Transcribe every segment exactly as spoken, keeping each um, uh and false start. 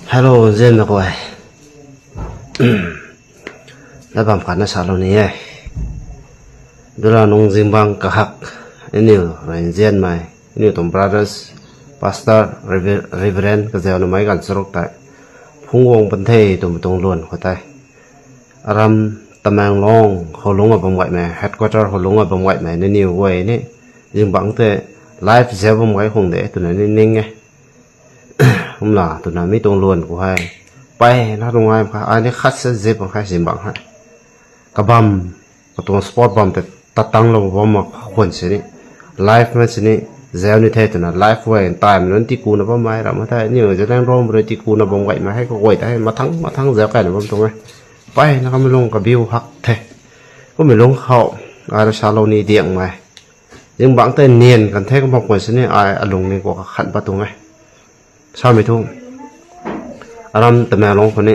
Hello, nzianmei guay. Lat bam khat na salou ni e. Dula nung zingbangc kahak, aniu rui nzianmei, aniu tuang brothers, pastor, rever-, reverend kazauh namei ganv charuk tei phungc guang pan the twmei tuang luan khou tei, aram Tamenglong khou lungc a bam gaymei, headquarter khou lungc a bam gaymei nangniw guay ni zingbangc tei live zauc bam gay khang de twna ni ning e. Kumna twna mi tuang luan khou hei, mpeyna nungai mak khe, ai ni khat sa zip mak khe zingbangc hei. Kabam, katuang spot bam tei tat tanglou bam mak khwan sini, live mei sini, zauc ni the twna live guay time nunc tikuna bammei ram the, aniu Zeliangrong rui tikuna bam gaymei hei kaguay tei mathang mathang zauc kayna bam tuang e. Mpeyna kamei lung kabiu hak the. Kummei lungc khou, ai rui salou ni diangmei, zingbangc tei nian kan the kum bam khwan sini ai alung ni khou kakhan pat tuang e. Samei thu, aram Tamenglong khou ni,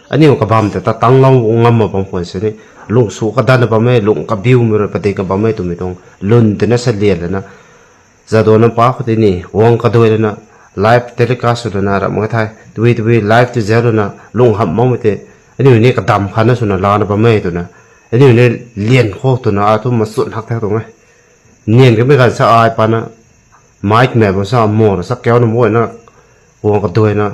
aniu kabam tei tat tanglou ngam mak bam khwan sini, lung sw kadanna bam e, lung kabiumei rui padik ka bam e twmei tuang lun tina sa lian lana, Jadonang pa khou tei ni guang kaduai lana, live telecast sw lana ram mak the, tabui tabui live tei zauc lana lung hamh makmei tei, aniu ni kadam khatna swna lana bam e twna, aniu ni lian khou twna a thu machun hak the tuang e. Nian kamei ganv sa ai pana, mic mei bam sa mo na sa kiu na mo na, guang kaduai na,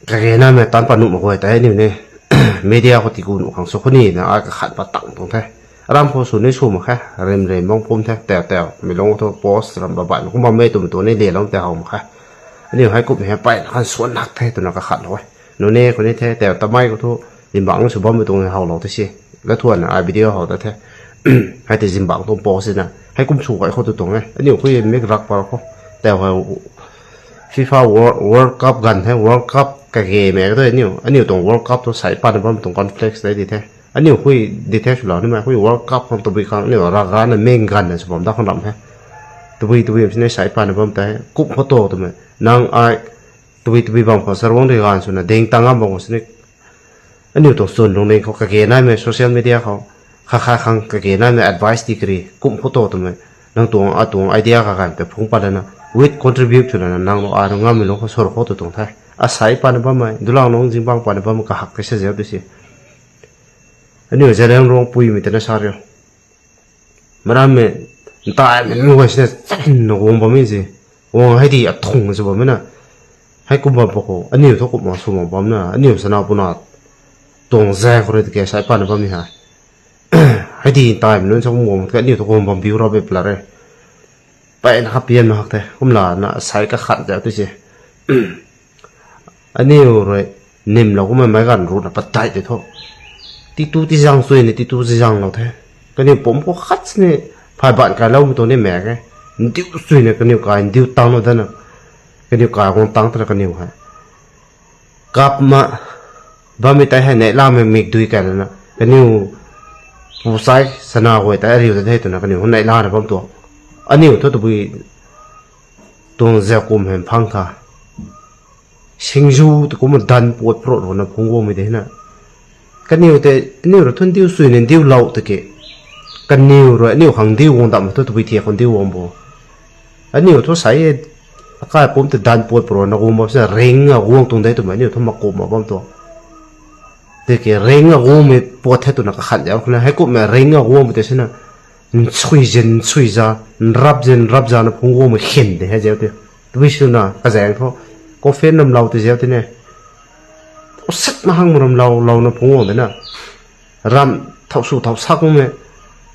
kagenamei tan pat nuh mak guay tei aniu ni media khou tiku nuh khang sw khou ni na ai kakhan pat tang tuang the. Aram khou sw ni sw mak khe, rim rim bang pum the, tau tau mei lung thu post ram babaihmei kum bammei twmei tuang ni lialou tei how mak khe. Aniu hei kummei hei mpeyna khan swan hak the twna kakhanlou e. Nune khou ni the, tau tamei khou thu, zingbangc sw bammei tuang howlou tei si, lathuanna ai video how ta the. Hei tei zingbangc tuang post na hei kum sw gay khou tu tuang e, aniu khui mik rak pat khou, tau hei FIFA World, World Cup ganv the, World Cup kagemei ka tu aniu, aniu tuang World Cup thu sai patna bammei tuang conflict tei di the. Aniu khui di the swlou nimei khui World Cup khang tabui khang aniu ravgana meng ganvna sw bam dat khang ram the. Tabui tabui sini sai patna bam tei kum khou tu twmei, nang ai tabui tabui bam khou saruang rui ganv swna ding tang ngam bam khou sini, aniu tuang chwn lungning khou kagenaimei social media khou, kha kha khang kagenaimei advice ti kari kum khou tu twmei, nang tuang atuang idea kaganv tei phungc pat lana, with contribute sw lana nang nu ai nu ngammei lung khou sw khou tu tuang the. Asei patna bammei, dulang nung zingbangc patna bammei kahak kasa zauc tei si. Aniu Zeliangrong puimei tei na sa riu. Marammei, ntaimei nunc guay sina channa guang bammei si. Guang hei di athung sw bammei na. Hei kum bam pa khou, aniu thu kumna sw mak bam na, aniu sana puna tuang zang khou rui tiki sai patna bammei hei. Hei di ntaimei nunc sa kum guang tiki aniu thu guang bam biu ra bep la re. Mpeyna kha pian mak hak the, kumlana asei kakhan zauc tei si. Aniu rui nimlou kummei meic ganv ruhna padeih tei thu, titu tizang chuy ni titu tizaenglou the. Kaniw pumc khou khat sini phay banc kailoumei tuang ni mak e. Ndiu chuy ni kaniw kai ndiu tanglou dana, kaniw kai guang tang twna kaniw hei kap ma bammei tei hei neihlamei mikdui kai lana, kaniw pu sai sana guay tei ariu ta the twna kaniw neihla na bam tuang. Aniu thu tabui tuang zauc kum hei mphang kha, singzu tei kumna dan puat prot ruhna phungc guangmei de na. Kaniw tei, aniu rui thu ndiu chuy ni ndiulou tiki, kaniw rui aniu khang ndiu guang dam thu tabui thiak khou ndiu guang bo. Aniu thu sai e, akai pumc tei dan puat prot na guang bam sina ring a guang tuang de twmei aniu thu makup mak bam tuang. Tiki ring a guangmei puat the twna kakhan zauc khou na, hei kumna ring a guangmei tei sina, nsui zin nsui za, nrap zin nrap zana phungc guangmei khin de hei zauc tei. Tabui swna kazaeng thu, coffin ramlou tei zauc tei ne, usit mahang ramlou louna phungc guang de na. Ram thau sw thau sak makmei,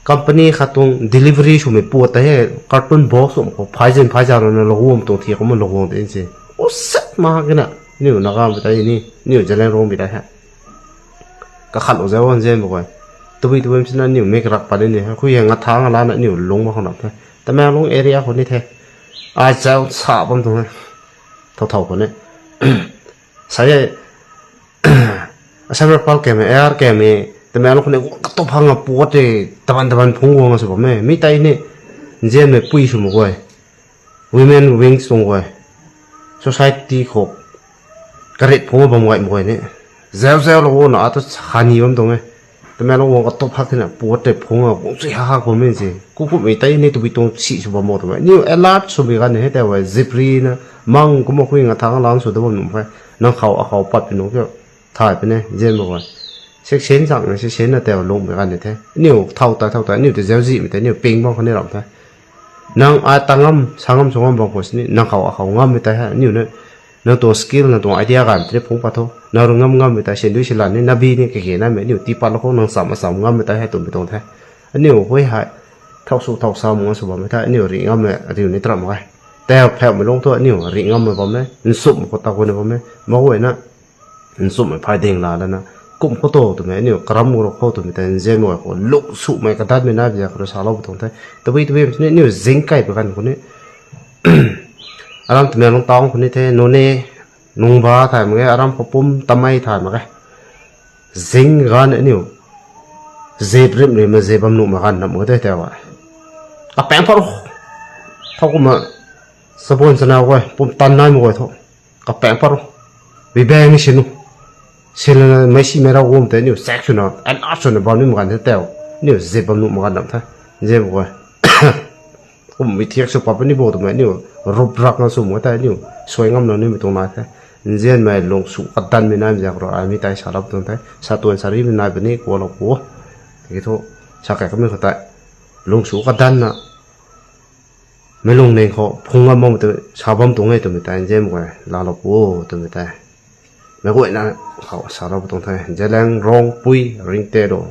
company khat tuang delivery swmei puat tei hei carton box swm khou phay zin phay za rana lou guang tuang thiak kumna lou guang de si. Usit mahang kina, aniu Nagamei tei ni, aniu Zeliangrongmei tei hei kakhatlou zauc an zen mak guay. Tabui tabui sina aniu mik rak pat ni ni, khui hei ngatha ngalana aniu lungc mak khang nap the. Tamenglong area khou ni the. Ai zauc sa bam tuang e. Thau thau khou ni, sai e, Assam Rifle keme, A R keme, Tamenglong khou ni guang katu phang a puat tei taban taban phungc guang a sw bam e. Mi tei ni, nzianmei pui sw mak guay, women wings tuang guay, society khou karit phungc bam guay mak guay ni, zauc zauc lou guangna atu hani bam tuang e. Tamenglong guang katop hak thena puat tei phungc a guang sui hak hak bammei se. Kukumhmei tei ni tabui tuang si sw bam bo twmei. Aniu alert swmei ganv ni hei tei e, zip ri na, mang kumna hui nga thang lan sw da bam nuh the. Nang khou akhou pat pi nuh kiu. Thay pi ne, nzianmei guay. Section zang na, section na tei lungmei ganv ni the. Aniu thau ta, thau ta, aniu tei zauczihmei tei, aniu ping bam khatni ram the. Nang ai ta ngam, sa ngam, sw ngam bam khou sini, nang khou akhou ngammei tei hei, aniu na, nang tuang skill, nang tuang idea ganv tei phungc pat tho. Nang rui ngam ngammei tei, sendui silan ni, nabi ni, kage namei, aniu tii pat lou khou, nang cham, acham ngammei tei hei twmei tuang the. Aniu hui hei, thau sw, thau sa, mung sw bammei the, aniu rih ngammei, riu ni tram mak ge. Tei phauhmei lung thu, aniu rih ngammei bam e, nsumhmei khou ta khou ni bam e, mak guayna, nsumhmei phay ding la lana, kum khou to twmei, aniu karam gu rou khou twmei tei, nzianmei guay khou, lungsumei kadanmei nai biak rui salou pu tuang the. Tabui tabui, aniu zing kai pi ganv khou ni, aram Tamenglong town khou ni the, Noney, Nungba thay mak ge, aram khou pum tamei thay mak ge. Zing ganv aniu zip rim rim na zip bam nuhmei ganv nam mak ge tei tei e. Kapaeng pat ro. Thau kumna, sabon chana guay, pum tan naimei guay thu. Kapaeng pat ro. Bibang ni sinu. Silana meicsimei Ravguangc tei aniu check swna, alert swna bam nimei ganv the tei e. Aniu zip bam nuhmei ganv nam the. Nzianmei guay. Kummei thiak sw pat puni bo twmei aniu rup rak na sw mak tei aniu suai ngamlou nimei tuang nai the. Nzianmei lungsu kadanmei naimei zaeng rui ai mi tei salou pu tuang the. Sa tuan sa rimei nai puni kualou pu. Tiki thu, sa kai kamei khou tei lungsu kadanna, meic lungning khou phungc ngam makmei tei sa bam tuang e twmei tei nzianmei guay laalou pu twmei tei, meic guayna khou salou pu tuang the. Zeliangrong pui ringte lo.